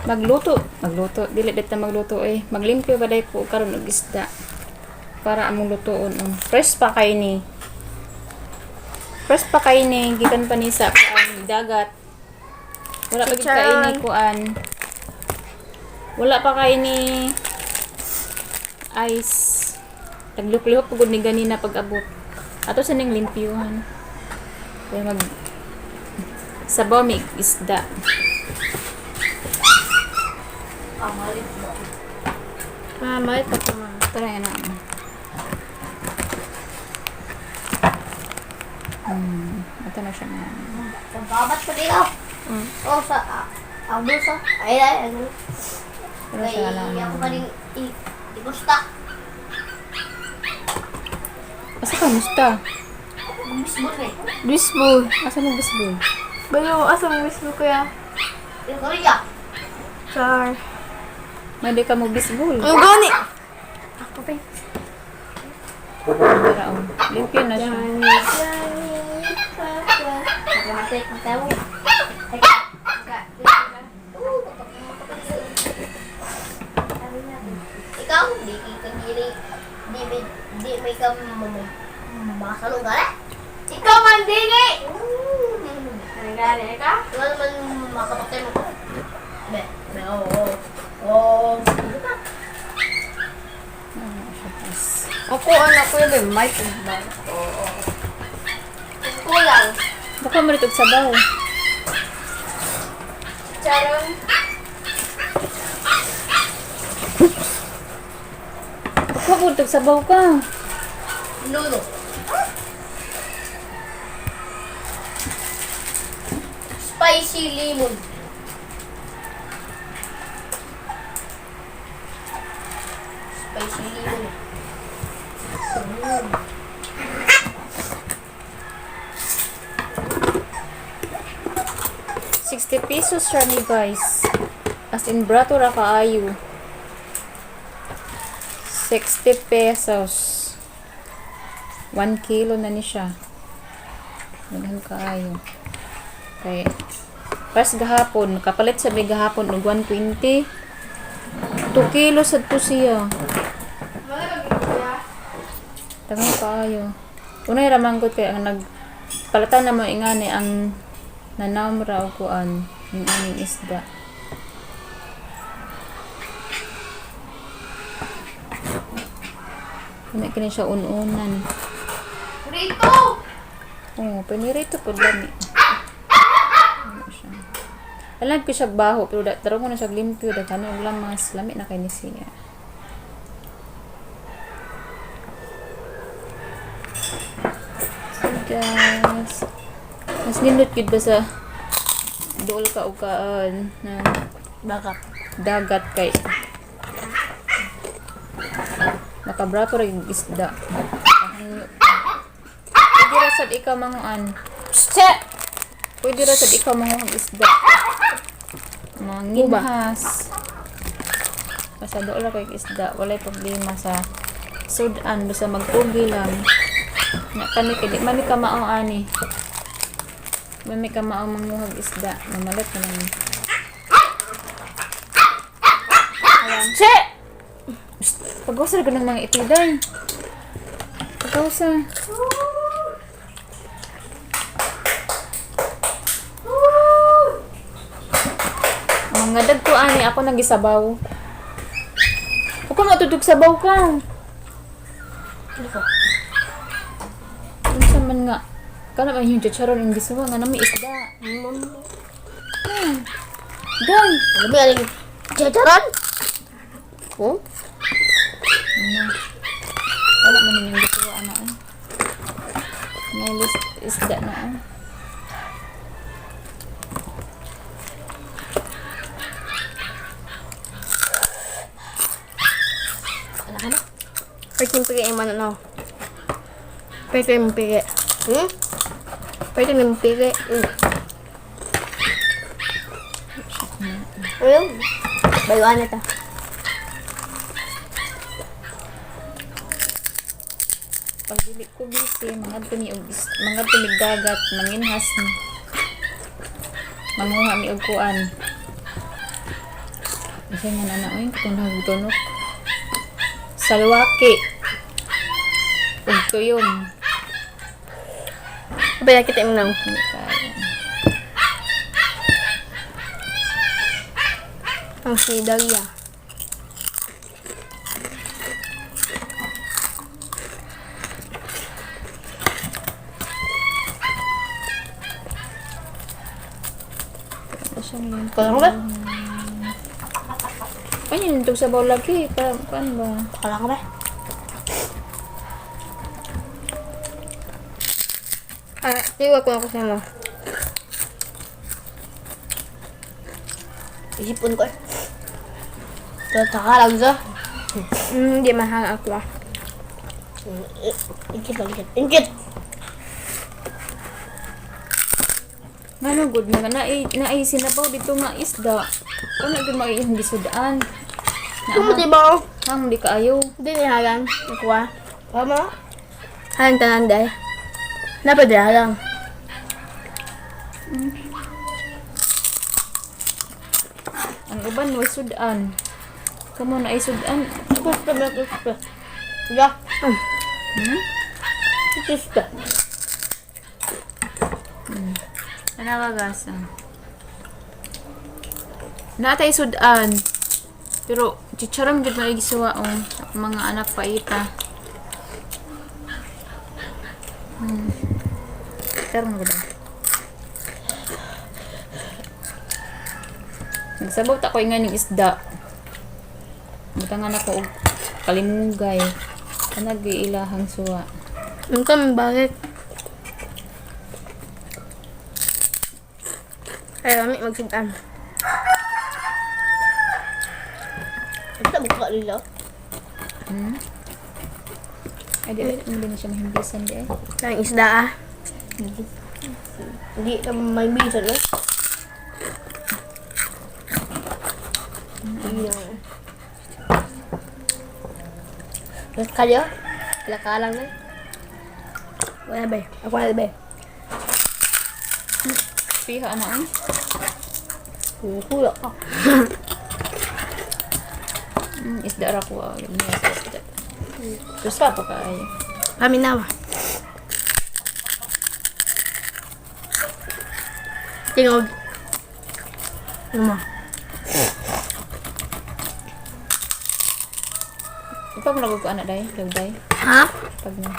Magluto, magluto. Dili dito magluto eh. Maglimpyo ba day ko karon og isda para among lutoon. Oh. Fresh pa kay ni. Fresh pa kay ni gikan pa ni sa kuan, dagat. Wala pa gid kay ni kuan. Wala pa kay ni ice. Nagluk-lihok pugod ni ganina pag-abot. Ato sa ning limpyuhan. Kaya mag sabaw mi isda. Mama, ito pa, ma. Tara yan na. Ito na siya nga. Sa babat ko dito. Oh, sa ang bulsa. Ay, ay, ano. Ito na siya Kay lang. ako pa rin igusta. Asa ka musta? Bisbol eh. Bisbol. Asa mo bisbol? Bayo, asa mo bisbol, kuya? Yung Korea. Char. May di ka mo bisbol. Ang gani! Ako pa. Tara oh. Limpyo na siya. Johnny, Johnny, Papa. Matay, matay mo. Ikaw, di ka gili, di may, di may ka masalong gala. Ikaw man dili! Nagani ka? Wala naman makapatay mo ko. Be, be, oo, oo. Oo, sige pa. Ano siya, guys. Ako, anak ko yun, may mic. Kulang. Baka mo rito og sabaw. Charon. Baka mo rito og sabaw ka. Nuno. Spicy lemon. Spicy lemon. 60 pesos siya ni guys. As in brato ra kaayo. 60 pesos. 1 kilo na ni siya. Daghan kaayo. Kay pas gahapon, kapalit sa may gahapon og 120. 2 kilos sad to siya. Daghan kaayo. Unay ra man gud kay ang nag palatan na mo ingani ang nanawm ra og kuan ang aning isda. Kuna kini siya ununan. Rito! Oh, pinirito po lami. Ano siya. Alam ko siya baho pero da tarong ko na siya limpyo daghan og lamas lami na kay ni siya. So guys, mas nindot gid ba sa dool ka og kaan na Bakit? Dagat kay nakabrato ra yung isda. Pwede ra sad ikaw manguan. Che! Pwede ra sad ikaw manguan isda. Mga nginhas. Basta dool ra kay isda, walay problema sa sudan basta magpugi lang. Na kami kay di man mi kamao ani. Man mi kamao manguhag isda, mamalit na lang. Che! Pag-usa ra ng mga itiday. Pag-usa. Mga dagko ani ako nagisabaw. Huwag ka matutug sabaw ka. Ano? Unsa man nga. Kana man yung chicharon ang gisuwa nga nami isda. Day. Ano ba yan? Chacharan? Oh? Ano? Wala man yung gisuwa ana. Eh. May list isda na. Eh. Ano ka na? Pwede yung pili man ano. Pwede yung pili. Hmm? Pwede yung pili. Ayun. Bayuan na ta. Pag dili ko busy, mangadto mi og mangadto mi dagat, manginhas mi. Manguha mi og kuan. Kasi nga na na, oy, katong nagtunok. Salwaki. Ug tuyom. Ba kita mo nang. Hindi kaya. Ang si Dalia. Ano siya ngayon? Kulang ba? Ay, yun, itong sabaw lagi. Paano ba? Kulang ba? Ah, tiwag ko ako sa mo. Isipon ko eh. Tataka lang sa. Di mahal ako ah. Ingkit lang, ingkit. Ingkit! Nga no, good nga. Naay sinabaw dito nga isda. Ano ito mga iyong gisudaan? Kumuti ba? Hang, di kaayo. Di ni halang. Nakuha. Tama? Halang tanan day. Dapat di halang. Ang uban, way sudan. Kamo na ay sudan. Gusto mo, gusto. Ya. Hmm? Gusto. Ano gasa? Naatay sudan. Pero chicharam gid na gisuwa oh. Mga anak pa ita. Karon ko ba? Nagsabaw ta ko nga ning isda. Butangan ako og kalimugay. Kanag ilahang suwa. Ang kami bakit? Ay, kami magsudan. Gusto mo ka nila? Ay di hindi na siya mahimbisan di ay. Ang isda ah. Hindi na may bisan, no? Hindi na. Terus kayo? Lakalang na. Wala ba? Ako wala ba? Piha na ay. Kuya ka. Isda ra ko ah. Yung mga isda. Terus pa po kaayo. Kami na ba? Tingog. Ano mo? Ipag mo na ko anak day, day. Ha? Pag na.